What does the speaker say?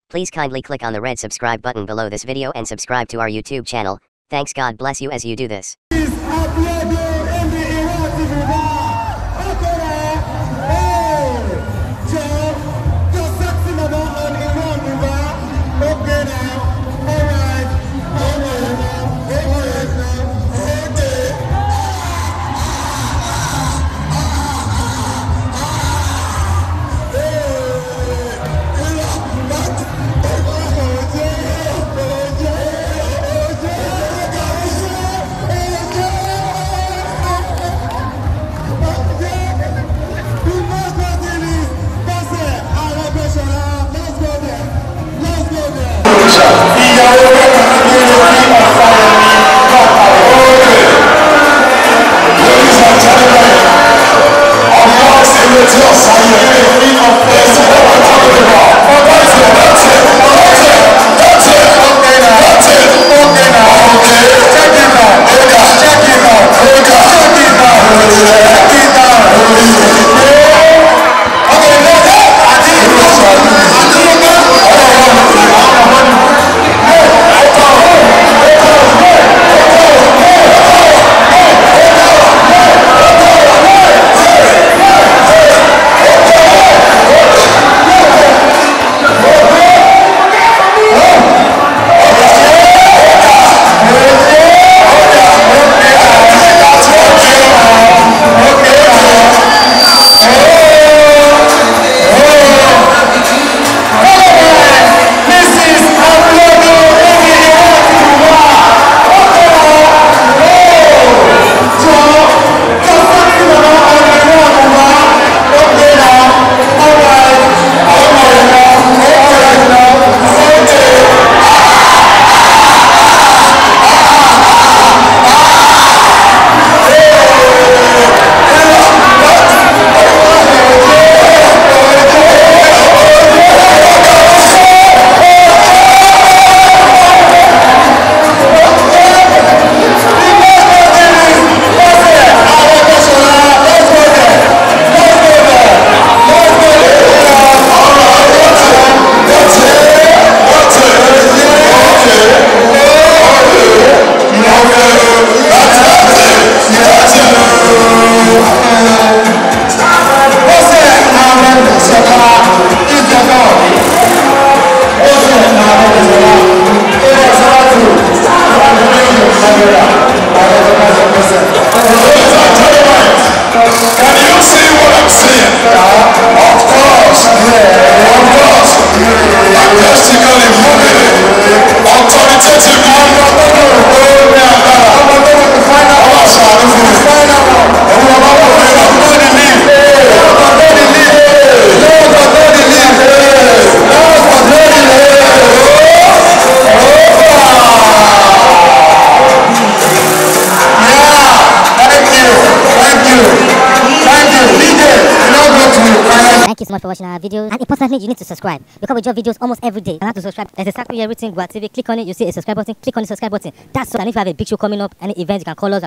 Please kindly click on the red subscribe button below this video and subscribe to our YouTube channel. Thanks, God bless you as you do this. Thank you so much for watching our video, and importantly, you need to subscribe because we drop videos almost every day. You have to subscribe. There's exactly everything. Gua TV. Click on it, you see a subscribe button. Click on the subscribe button. That's so. And if you have a big show coming up, any event, you can call us.